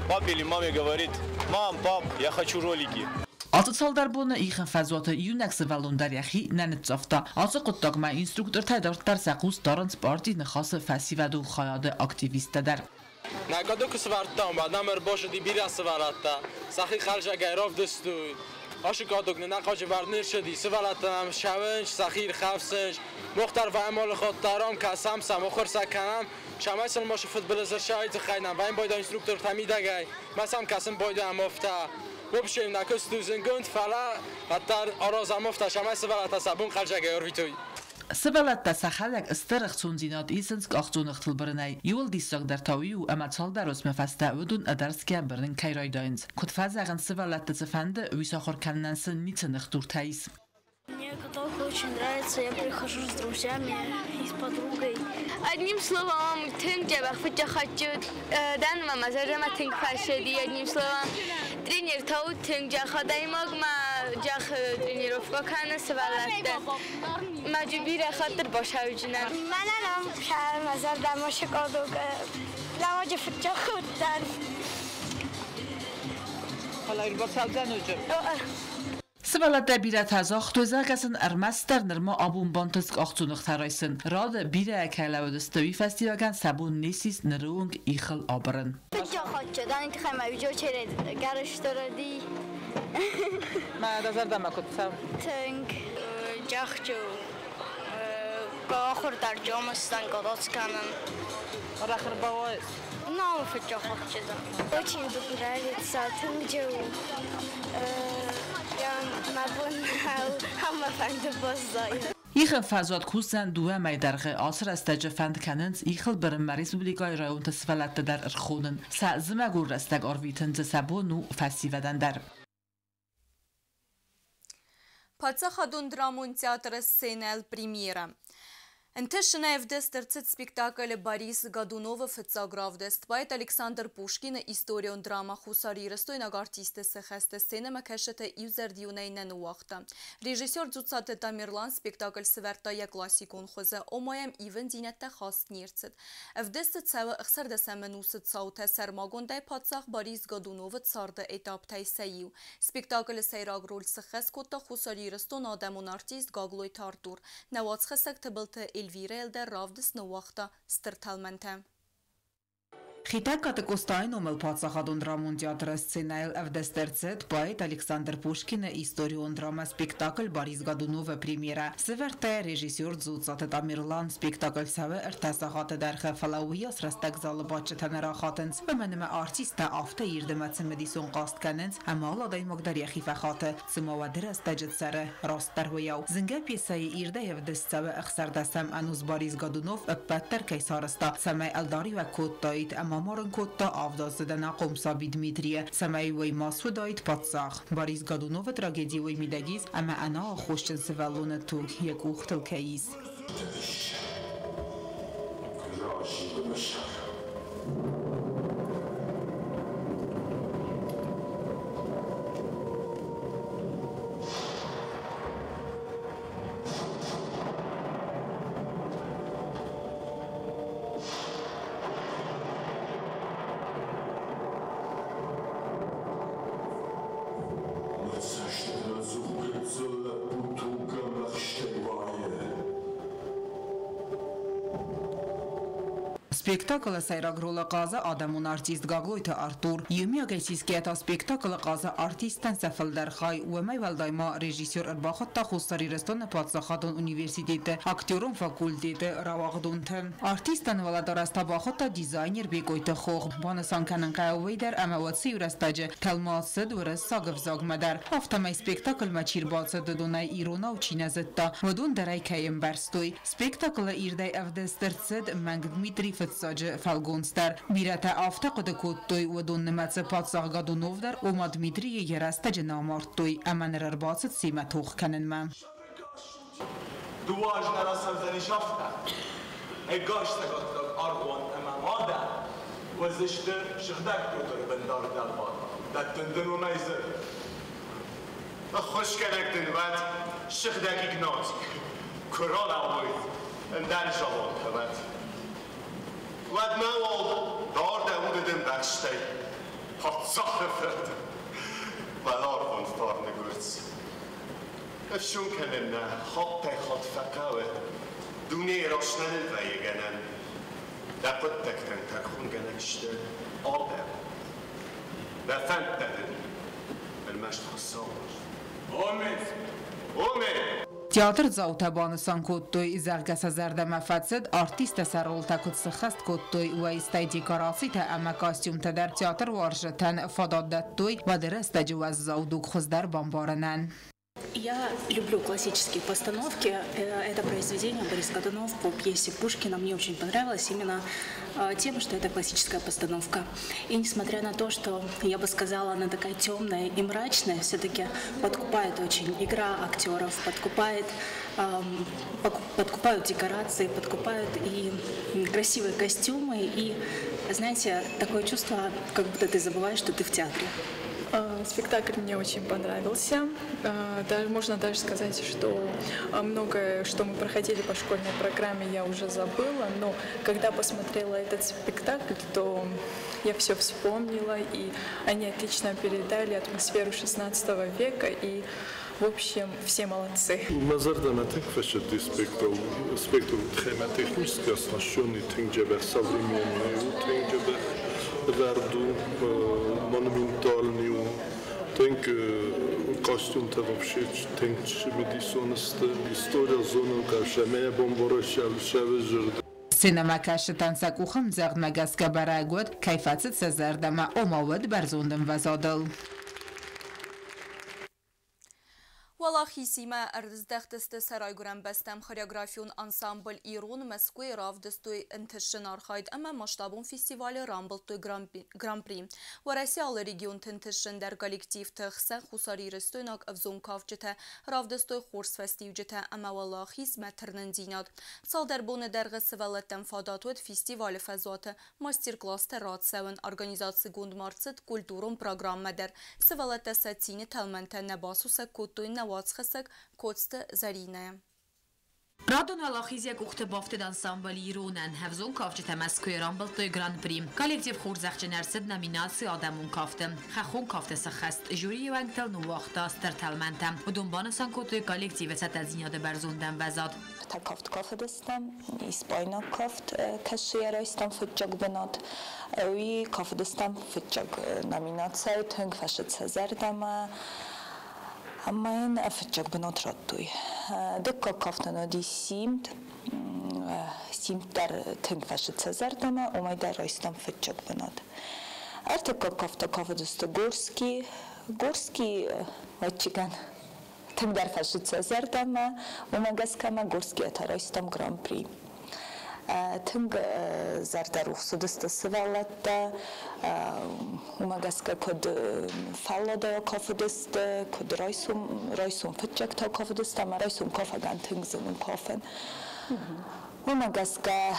папе или маме говорит: «Мам, пап, я хочу ролики». Ацы цалдӕр боны ихын фӕзуаты иунӕг сывӕллон дӕр йӕхи нӕ ныццавта. Ацы хъуыддагмӕ инструктортӕ дарддӕр сӕ хъус дарынц парти Ныхасы фӕсивӕдон хайады активисттӕ дӕр. Нӕ катокы сывӕрдтам, нӕм ӕрбацыди бирӕ сывӕллӕттӕ, сӕхи хӕрзагӕй равдыстой. Ашы каток нын ахъазы вӕрд не рцыди, сывӕллӕттӕ нӕм ссӕуынц, сӕхи ирхӕфсынц. Мах дӕр вӕййӕм алы хатт дӕр ам, кӕсӕм сӕм, ахуыр сӕ кӕнӕм, цӕмӕй сын мацы фыдбылыз ӕрцӕуа, тыххӕй нӕм вӕййӕм байдайы инструктортӕ мидӕгӕй, мӕ сӕм кӕсын байдайӕм афтӕ. В общем, нӕ куыст у зынгонд, фӕлӕ уӕддӕр аразӕм афтӕ, цӕмӕй сывӕллӕттӕ сӕ бон хъӕлдзӕгӕй ӕрвитой. Сывӕллӕттӕ сӕхӕдӕг стыр ӕхцондзинад исынц къахдзоныгътыл бырынӕй. Иууыл диссагдӕр та уый у, ӕмӕ цалдӕр уысмы фӕстӕ уыдон ӕдӕрсгӕ бырын кӕй райдайынц. Куыд фӕзӕгъынц, сывӕллӕтты цы фӕнды, уый сахуыр кӕнынӕн сын ницы ныхдуртӕ ис. Мне каток очень нравится, я прихожу с друзьями и с подругой. Одним словом, тынг дзӕбӕх фыццаг дӕн мӕ мӕ зӕрдӕмӕ тынг фӕцыди, одним словом, тренер та у тынг дзӕбӕх адӕймаг, мӕ дзӕбӕх тренировка кӕны сывӕллӕтты. Мӕ бирӕ хатт ӕрбацӕудзынӕн. Мӕнӕн ам мӕ зӕрдӕмӕ каток ламаджы фыццаг уыдтӕн. Фӕлӕ ӕрбацӕудзӕн ноджы? Сывӕллӕттӕ бирӕтӕ загътой, зӕгъгӕ сын ӕрмӕстдӕр нырма абон бантыст къахдзоныгътӕ райсын. Рады бирӕ кӕй лӕууыдысты, уый фӕстиуӕгӕн сӕ бон не ссис ныры онг ихыл абырын. Мӕ дӕ зӕрдӕмӕ куыд цӕуы? Тынг джахджу ахуыр дӕр джомыстан каток кӕнын. Арӕх ӕрбауайыс? Нал фыццаг Очень нравится, тынг джу. Я мӕ бон ӕмӕ фӕнды баззайын. Ихын фӕзуат кусдзӕн дыууӕ мӕйы дӕргъы. Ацы рӕстӕджы фӕнд кӕнынц ихыл бырынмӕ республикӕйы районты сывӕллӕтты дӕр ӕрхонын. Сӕ зымӕгон рӕстӕг арвитын дзы сӕ бон у фӕсивӕдӕн дӕр. Паддзахадон драмон театры сценӕйыл премьерӕ. Ӕнтысынӕй ӕвдыст ӕрцыд спектаклы Борис Годуновы фыццаг равдыст. Поэт Александр Пушкины историон драма хуссарирыстойнаг артисты сыхӕсты сценӕмӕкӕсджыты иузӕрдионӕй нӕ ныууагъта. Режиссер Дзуццаты Тамерлан спектакль сӕвӕрдта йӕ классикон хуызы, ома йӕм ивындзинӕдтӕ хаст не рцыд. Ӕвдыст цӕуы 16-ӕм ӕнусы цаутӕ, сӕрмагондӕй паддзах Борис Годуновы царды этаптӕй сӕ иу. Спектаклы сӕйраг роль сыххӕст кодта Хуссар Ирыстоны адӕмон артист Гаглойты Артур. Нӕ уацхӕссӕг Тыбылты Эльвирӕйыл дӕр равдыст ныууагъта стыр тӕлмӕнтӕ. Хетӕгкаты Къостайы номыл паддзахадон драмон театры сценӕйыл ӕвдыст ӕрцыд поэт Александр Пушкины историон драмӕ-спектакль Борис Годунов-ы премьерӕ. Сӕвӕрдта йӕ режиссер Дзуццаты Тамерлан. Спектакль цӕуы ӕртӕ сахаты дӕргъы, фӕлӕ уыйас рӕстӕг залы бадджытӕ нӕ рахатынц. Уымӕн ӕмӕ артисттӕ афтӕ ирд ӕмӕ цымыдисон хъазт кӕнынц, ӕмӕ алы адӕймаг дӕр йӕхи фӕхаты, цыма уӕды рӕстӕджы цӕры, растдӕр уыйау. Зынгӕ пьесӕйы ирдӕй ӕвдыст цӕуы ӕхсӕрдӕсӕм ӕнус Борис Годунов ӕппӕт дӕр кӕй сарӕзта, цӕмӕй ӕлдариуӕг кодтаид ӕмӕ амарын кодта авдаздзыд ӕнахъом саби Дмитрийы, цӕмӕй уый ма суыдаид паддзах. Борис Годуновы трагеди уый мидӕг ис, ӕмӕ ӕнӕаххосджын сывӕллоны туг йӕ къухтыл кӕй ис. Мӕ цӕстытӕ ӕдзух гыццыл лӕппу тугамӕхстӕй уайы. Спектаклы сӕйраг ролы хъазы адӕмон артист Гаглойты Артур. Иумиагӕй сисгӕйӕ та спектаклы хъазы артисттӕн сӕ фылдӕр хай. Уымӕй уӕлдай ма режиссер ӕрбахуыдта Хуссар Ирыстоны паддзахадон университеты актерон факультеты рауагъдонты. Артисттӕн уӕлӕдарӕс та бахуыдта дизайнер Бекъойты Хох. Банысан кӕнын хъӕуы уый дӕр, ӕмӕ уыцы иу рӕстӕджы тӕлмац цыд уырыссаг ӕвзагмӕ дӕр. Афтӕмӕй спектаклмӕ чи рбацыд, уыдонӕй иронау чи нӕ зыдта, уыдон дӕр ӕй кӕй ӕмбӕрстой. Спектаклы ирдӕй ӕвдыст ӕрцыд мӕнг Дмитрий Фыццаджы фӕлгонц дӕр. Бирӕтӕ афтӕ хъуыды кодтой, уыдон нымӕцы паддзах Годунов дӕр, ома Дмитрийы йӕ рӕстӕджы нӕ амардтой ӕмӕ ныр ӕрбацыд семӕ тох кӕнынмӕ. Дыууӕ азы нӕ рацӕудзӕнис афтӕ. Ӕгас цӕгаттаг аргъуан ӕмӕ мадӕн уыдзысты сыгъдӕг Петры бындары дӕлбар. Дӕттын дын уымӕй дзырд. Ӕххуысгӕнӕг дын уӕд сыгъдӕг Игнатий, куы ралӕууид ӕндӕр замантӕ уӕд. Уӕдмӕ уал дард дӕ уды дын бӕстӕй паддзахы фырт, уӕларвон фарны гуырдз. Ӕфсон кӕнын нӕ хаттӕй-хатт фӕхъӕуы, дунейы раст нӕ ныввӕййы гӕнӕн. Дӕ хъуыддӕгтӕн тӕрхонгӕнӕг сты адӕм. Дӕ фӕндтӕ дын ӕрмӕст Хуыцау. Омен! Омен! Театрдзаутӕ банысан кодтой, зӕгъгӕ сӕ зӕрдӕмӕ фӕцыд, артисттӕ сӕ ролтӕ куыд сыххӕст кодтой, уый, стӕй декорацитӕ ӕмӕ костюмтӕ дӕр театруарзджытӕн фадат дӕттой уӕды рӕстӕджы уӕззау дуг хуыздӕр бамбарынӕн. Я люблю классические постановки. Это произведение Борис Годунов по пьесе Пушкина мне очень понравилось именно тем, что это классическая постановка. И несмотря на то, что, я бы сказала, она такая темная и мрачная, все-таки подкупает очень игра актеров, подкупает, подкупают декорации, подкупают и красивые костюмы, и, знаете, такое чувство, как будто ты забываешь, что ты в театре. Спектакль мне очень понравился. Даже, можно даже сказать, что многое, что мы проходили по школьной программе, я уже забыла, но когда посмотрела этот спектакль, то я все вспомнила, и они отлично передали атмосферу 16 века, и, в общем, все молодцы. Мӕ зӕрдӕмӕ тынг фӕцыди спектакль схемотехнически оснащенный, тынг дзӕбӕх современный у, тынг дзӕбӕх ӕвӕрд у, монументальный у, тынг костюмтӕ вообще тынг цымыдисон сты, история зонын хъӕуы, ӕмӕ бомбора сӕвзӕрд. Сценӕмӕкӕсджытӕн сӕ къухӕмдзӕгъдмӕ гӕсгӕ бӕрӕг уыд, кӕй фӕцыд сӕ зӕрдӕмӕ, ома уыд бӕрзонд ӕмвӕзадыл. Уӕлахизимӕ ӕрыздӕхтысты сӕ райгуырӕн бӕстӕм хореографион ансамбль «Ирон» Мӕскуыйы равдыстой ӕнтыстджын архайд ӕмӕ масштабон фестивалы рамбылдтой Гран-при. Уӕрӕсе алы регионты ӕнтыстджындӕр коллективты хсӕн хуссарирыстойнаг ӕвзонг кафджытӕ равдыстой хорз фӕстиуджытӕ ӕмӕ уӕлахизмӕ тырнындзинад. Цалдӕр боны дӕргъы сывӕллӕттӕн фадат уыд фестивалы фӕзуаты мастер-класстӕ рацӕуын, организацигонд ма рцыд культурон программӕ дӕр. Сывӕллӕттӕ сӕ цины тӕлмӕнтӕ нӕ басусӕг кодтой нӕ уацхӕссӕг Коцты Зӕринӕ. Радон уӕлахиз йӕ къухты бафтыд ансамбль Иронӕн. Ӕвзонг кафджытӕ Мӕскуыйы рамбылдтой Гран-при. Коллектив хорзӕхджын ӕрцыд номинаци Адӕмон кафты. Хӕххон кафты сӕххӕст жюрийы уӕнгтыл ныууагъта стыр тӕлмӕнтӕ. Уыдон банысан кодтой коллективы цӕттӕдзинады бӕрзонд ӕмвӕзад. Та кафт кафыдыстӕм, испайнаг кафт кӕсыйӕ райстам фыццаг бынат. Уый кафыдыстӕм фыццаг номинацийы тынг фӕсыд сӕ зӕрдӕмӕ. Ӕмӕ йын фыццаг бынат радтой. Дыккаг кафтӕн уыди Симд. Симд дӕр тынг фӕсыд сӕ зӕрдӕмӕ, уымӕй дӕр райстам фыццаг бынат. Ӕртыккаг кафтӕ кафыдысты Горский. Горский, ӕвӕццӕгӕн, тынгдӕр фӕсыд сӕ зӕрдӕмӕ, уымӕ гӕсгӕ ма Горскийӕ та райстам Гран-при. Тынг зӕрдӕрухс уыдысты сывӕллӕттӕ, уымӕ гӕсгӕ куыд фӕлладӕй кафыдысты, куыд райсом фыццӕгтӕ кафыдысты ӕмӕ райсом кафӕгӕн тынг зын у кафын. Уымӕ гӕсгӕ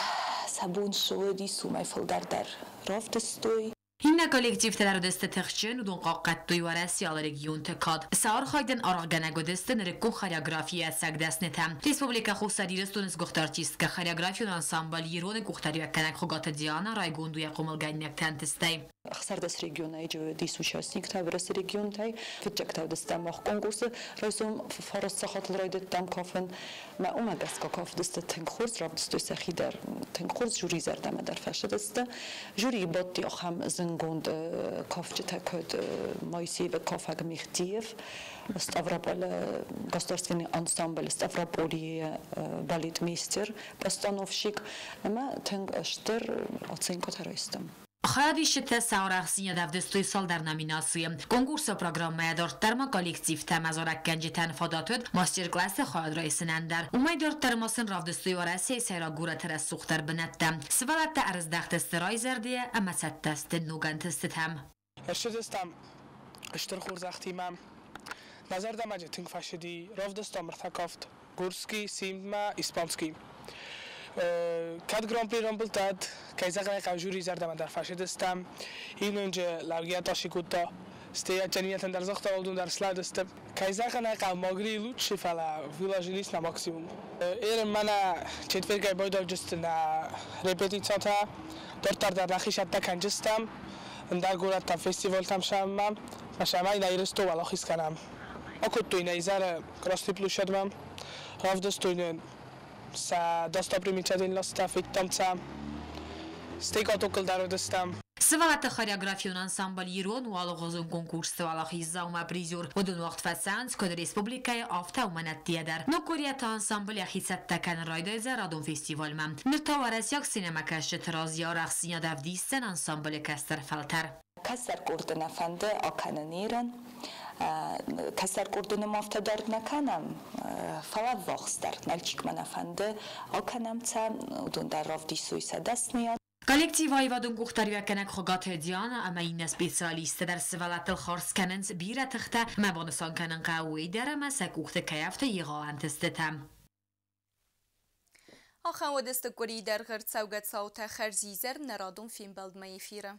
сӕ бон цы уыдис, уымӕй фылдӕр дӕр равдыстой. Иннӕ коллективтӕ дӕр уыдысты тыхджын, уыдон хъахъхъӕдтой Уӕрӕсейы алы регионты кад. Сӕ архайдӕн аргъгӕнӕг уыдысты нырыккон хореографийы ӕцӕг дӕснытӕ. Республикӕ Хуссар Ирыстоны сгуыхт артисткӕ, хореографион ансамбль Ирон-ы къухдариуӕггӕнӕг Хуыгаты Диана райгонд у йӕ хъомылгӕнинӕгты ӕнтыстӕй. 16 регионӕй ис участниктӕ Уӕрӕсе регионтӕй. Фыццӕгтӕ уыдыстӕм мах конкурсы райсом фараст сахатыл райдыдтам кафын. Мӕ уымӕ гӕсгӕ кафыдысты тынг хорз, равдыстой сӕхи дӕр тынг хорз, жюри зӕрдӕмӕ дӕр фӕсыдысты. Жюрийы бадти ахӕм зынгонд кафджытӕ, куыд Моисеевы кафӕг Мехтиев, Ставрополы государственный ансамбль Ставрополье балетмейстер, постановщик ӕмӕ тынг стыр оценкӕтӕ райстам. Хайадисджытӕ сӕ арӕхстдзинад ӕвдыстой цалдӕр номинацийы. Конкурсы программӕйӕ дарддӕр ма коллективтӕ ӕмӕ зарӕггӕнджытӕн фадат уыд мастер-классы хайад райсынӕн дӕр. Уымӕй дарддӕр ма сын равдыстой Уӕрӕсейы сӕйраг горӕты рӕсугъддӕр бынӕттӕ. Сывӕллӕттӕ ӕрыздӕхтысты райзӕрдыйӕ ӕмӕ цӕттӕ сты ног ӕнтыстытӕм. Ссыдыстӕм стыр хорзӕхтимӕ. Нӕ зӕрдӕмӕ тынг фӕцыди. Равдыстам ӕртӕ кафт: Гурский, Симдмӕ, Испанский. Кӕд Гран-при рамбылдтат, кӕй зӕгъын ӕй хъӕуы, жюри зӕрдӕмӕ дӕр фӕцыдыстӕм. Иннонджы лӕугӕ тасы кодта. Стӕй ӕцӕгӕлон дӕр загъта, уыдон дӕр слӕудысты. Кӕй зӕгъын ӕй хъӕуы, могли лучше, фӕлӕ выложились на максимум. Ерын мӕнӕ четвергӕй байдайдзысты нӕ репетицитӕ. Дарддӕр дӕр нӕхи цӕттӕ кӕндзыстӕм. Ӕндӕр горӕттӕм фестивалтӕм сӕммӕ. Цӕмӕй нӕ Ирыстон уӕлахиз кӕнӕм. Акодтой нӕ изӕры Красный площадьмӕ. Равдыстой нын сӕ достопримечательносттӕ, федтам сӕ. Стӕй катокыл дӕр уыдыстӕм. Сывӕллӕтты хореографион ансамбль Ирон у алыгъуызон конкурсты уӕлахиздзаумӕ призер. Уыдон уагъд фӕцӕуынц куыд республикӕйы, афтӕ уымӕн ӕддейӕ дӕр. Ног къуырийӕ ансамбль йӕхи цӕттӕ кӕнын райдайдзӕн радон фестивальмӕ. Ныр та уӕрӕсейаг сценӕмӕкӕсджыты раз йӕ арӕхстдзинад ӕвдисдзӕн ансамблы кӕстӕр фӕлтӕр. Кӕстӕр къорды нӕ фӕнды акӕнын ерын. Кӕстӕр къорды ном афтӕ дард нӕ кӕнӕм, фӕлӕ ӕввахсдӕр Нальчикмӕ нӕ фӕнды акӕнӕм сӕ, уыдон дӕр равдисой сӕ дӕсныйад. Коллектив аивадон къухдариуӕггӕнӕг Хуыгаты Диана ӕмӕ иннӕ специалисттӕ дӕр сывӕллӕттыл хардз кӕнынц бирӕ тыхтӕ ӕмӕ банысан кӕнын хъӕуы уый дӕр, ӕмӕ сӕ къухты кӕй ӕфты егъау ӕнтыстытӕ. Ахӕм уыдысты къуырийы дӕргъы ӕрцӕугӕ цаутӕ. Хӕрзизӕр нӕ радон фембӕлдмӕ эфиры.